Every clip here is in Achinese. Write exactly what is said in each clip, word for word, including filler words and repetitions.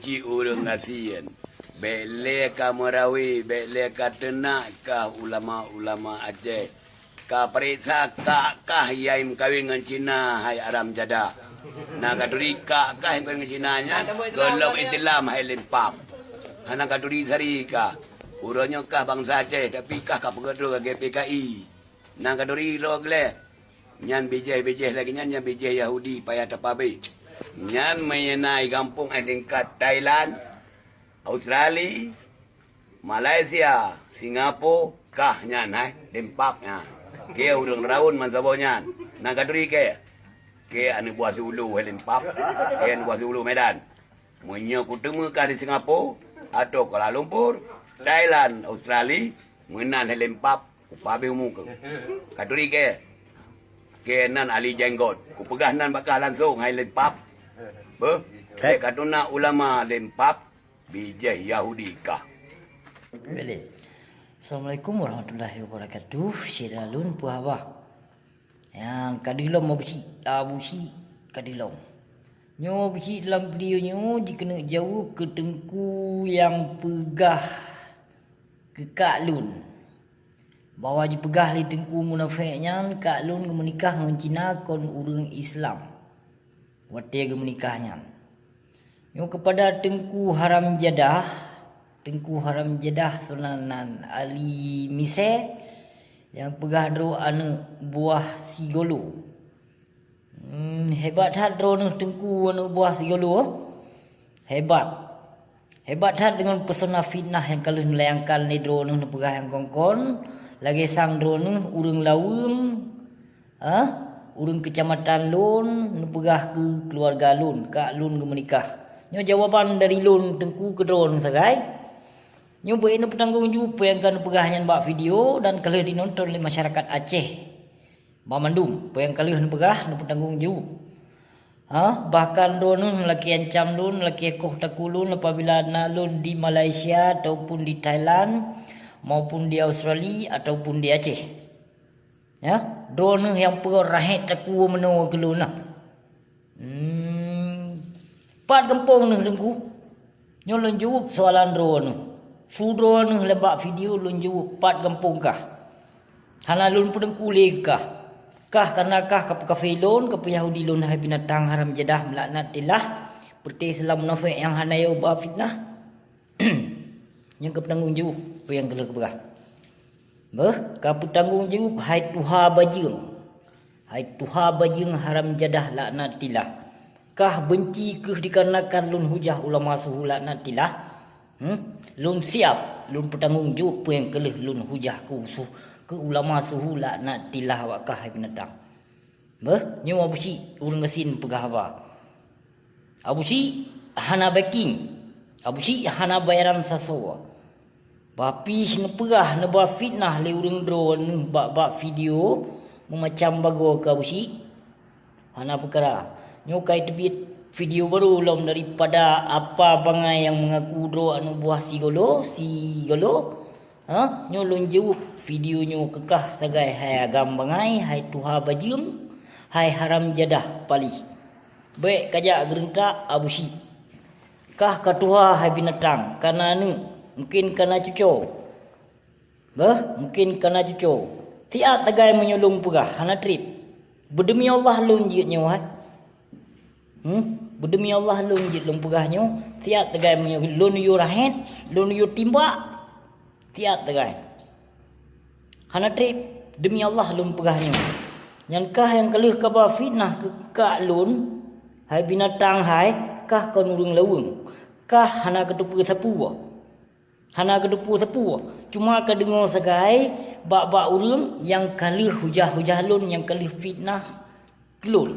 Cit ureuëng gasien, bék lé ka meurawe, bék lé ka teunak kah ulama-ulama Aceh. Ka peuriksa kak kah nyang meukawen ngon Cina, hai haram jadah. Na ka turi kak kah nyang meukawen ngon Cina nyan, gohlom Islam, hai lempap. Hana ka turi sari kah. Uroe nyoe kah bansa Aceh, tapi kah ka peugöt droe lagée P K I. Na ka turi droe gleh. Nyan bijéh-bijéh lagée nyan, nyan bijéh Yahudi payah tapabéh. Nyan meunyoe na i gampông eh tingkat Thailand, Australia, Malaysia, Singapura, kah nyan hai, lempap nyan. Keu ureuëng raun meusaboh nyan. Na ka turi keu, keu aneuëk buah Sulu hai lempap, keu aneuëk buah Sulu Medan. Meunyoe kuteumé kah di Singapura, atau Kuala Lumpur, Thailand, Australia, meunan hai lempap, kupabéh umu keuh. Ka turi keu, keu nan Ali Jenggot. Kupeugah nan bak kah langsong hai lempap. Beuh, keu ka tuna ulama lempap, bijéh Yahudi kah. Boleh. Assalamualaikum warahmatullahi wabarakatuh. Syedara lôn peue haba? Nyang ka dilom Abu Syik, Abu Syik ka dilom. Nyoe Abu Syik dalam video nyoe jikeuneuk jaweueb keu teungku nyang peugah keu kak lôn, bahwa jipeugah lé teungku munafék nyan kak lôn geumeunikah ngon Cina kon ureuëng Islam watée geumeunikah nyan. Nyoe keupada teungku haram jadah, teungku haram jadah sonan nan Ali Misée nyang peugah droe aneuëk buah Sigolo. Hmm, hebat that droeneueh teungku aneuëk buah Sigolo. Hebat. Hebat that deungon peusona fitnah nyang ka lheueh neulayangkan lé droeneueh neupeugah nyang kon-kon, lagée sang droeneueh ureuëng laweueng, ah, ureuëng keucamatan lôn neupeugah keu keuluwarga lôn, kak lôn geumeunikah. Nyoe jawaban dari lôn teungku keu droeneueh sagai. Nyoe beu neupeutanggong jaweueb peue nyang ka neupeugah nyan bak video dan ka lheueh jinonton lé masyarakat Aceh. Banmandum, peue nyang ka lheueh neupeugah neupeutanggong jaweueb. Ha, bahkan droeneueh lakée ancam lôn, lakée koh takue lôn apabila na lôn di Malaysia ataupun di Thailand, maupun di Australia ataupun di Aceh. Ya, droeneueh nyang peugah rahet takue meunoe keu lôn na. Hmm, pat gampông neueh teungku? Nyoe lôn jaweueb soalan droeneueh. Su droeneueh lé bak video lôn jaweueb pat gampông kah. Hana lôn peudeungku lé kah. Kah kana kah ka peukafé lôn, ka peuyahudi lôn hai binatang haram jadah meulaknat tilah. Peureté Islam munafék nyang hana yo ba fitnah. Nyang ka peutanggong jaweueb peue nyang ka lheueh geupeugah. Beuh, ka peutanggong jaweueb hai tuha bajeueng. Hai tuha bajeueng haram jadah laknatillah. Kah beunci keuh dikarenakan lôn hujah ulama suhu laknatillah? Hmm? Lôn siab, lôn peutanggong jaweueb peue nyang ka lheueh lôn hujah keu suh-, keu ulama suhu laknatillah awak kah hai binatang. Beuh, nyoe Abu Syik ureuëng gasien peugah haba. Abu Syik hana backing. Abu Syik hana bayaran sasoe. Bah pih neupeugah neuba fitnah lé ureuëng droeneueh bak-bak video meumacam bagoe keu Abu Syik. Hana peukara. Nyoe ka teubiet video barô lom daripada apa bangai nyang meungaku droe aneuëk buah Sigolo, Sigolo. Ha, nyoe lôn jaweueb video nyoe keu kah sagai hai agam bangai, hai tuha bajeueng, hai haram jadah palih. Bék kajak geureuntak Abu Syik. Kah ka tuha hai binatang, kana aneuëk, mungken kana cuco. Beuh, mungken kana cuco. Siat tagai meunyoe lôn peugah hana treb. Beudeumi Allah lôn jeuet nyoe hai. Hmm? Beudeumi Allah lôn jeuet lôn peugah nyoe, siat tagai meunyoe lôn yue rahet, lôn yue timbak. Siat tagai. Hana treb, deumi Allah lôn peugah nyoe. Nyan kah nyang ka lheueh kaba fitnah keu kak lôn, hai binatang hai, kah kon ureuëng laweueng, kah hana kateupeue sapeue. Hana kateupeue sapeue, cuma kadeungoe sagai bak-bak ureuëng nyang ka lheueh hujah-hujah lôn, nyang ka lheueh fitnah keu lôn.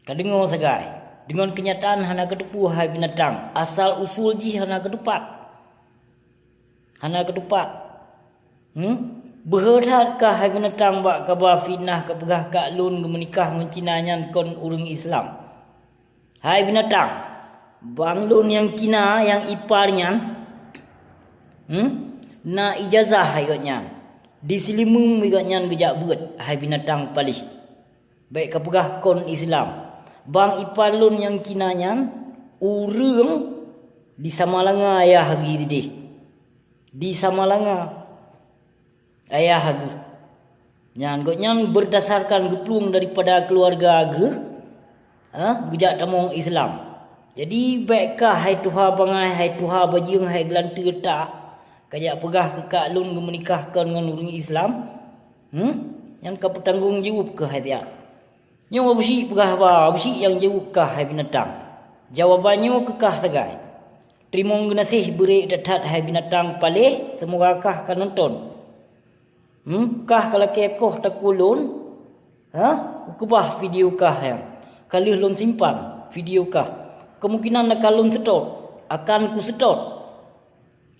Kadeungoe sagai, deungon keunyataan hana kateupeue hai binatang, asal usul jih hana katupat. Hana katupat. Hmm? Beuhe that kah hai binatang bak kaba fitnah kapeugah kak lôn geumeunikah ngon Cina nyan kon ureuëng Islam. Hai binatang, bang lôn nyang Cina nyang ipar nyan, hmm? Na ijazah hai gobnyan. Di Seulimeum gobnyan geujak beuet hai binatang palih. Bék kapeugah kon Islam. Bang ipar lôn nyang Cina nyan, Ureuëng di Samalanga ayah geuh dideh. Di Samalanga ayah geuh. Nyan gobnyan berdasarkan geuplueng daripada keuluwarga geuh, ha, geujak tamong Islam. Jadi bék kah hai tuha bangai, hai tuha bajeueng, hai geulanteue tak, kajak peugah keu kak lôn geumeunikah kon ngon ureuëng Islam. Hmm? Nyan ka peutanggong jaweueb keuh hai siat. Nyoe Abusyik peugah haba, Abusyik nyang jaweueb kah hai binatang. Jawaban nyoe keu kah sagai. Teurimong geunaséh beurek that-that hai binatang paléh, seumoga kah ka nonton. Hmm, kah ka lakée koh takue lôn, ha? Kukeubah video kah nyan. Ka lheueh lôn simpan video kah. Kemungkinan akan lôn seutôt, akan kuseutôt.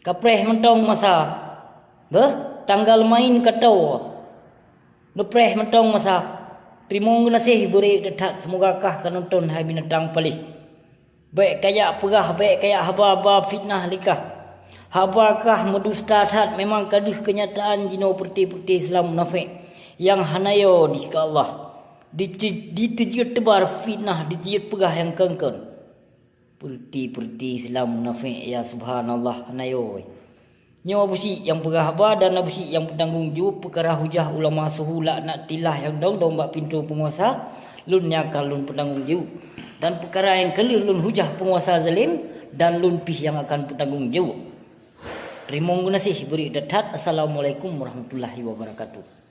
Kapreh mantong masa. Beuh, tanggal main ka toe. Neupreh mantong masa. Teurimong geunaséh beurek that-that, seumoga kah ka nonton hai binatang paléh. Bék kajak peugah, bék kajak haba-haba fitnah lé kah. Haba kah meudusta that, memang ka deuh keunyataan jinoe peureuté-peureuté Islam munafék nyang hana yo dih keu Allah. Dice-, diteujeuet teubar fitnah, diteujeuet peugah nyang kon-kon. Peureuté-peureuté Islam munafék, ya subhanallah, hana yo. Nyoe Abusyik nyang peugah haba dan Abusyik nyang peutanggong jaweueb peukara hujah ulama suhu laknatillah nyang dong-dong bak pintoe peunguasa, lôn nyang ka lôn peutanggong jaweueb. Dan peukara nyang ka lheueh lôn hujah peunguasa zalim, dan lôn pih nyang akan peutanggong jaweueb. Teurimong geunaséh beurek that-that. Assalamualaikum warahmatullahi wabarakatuh.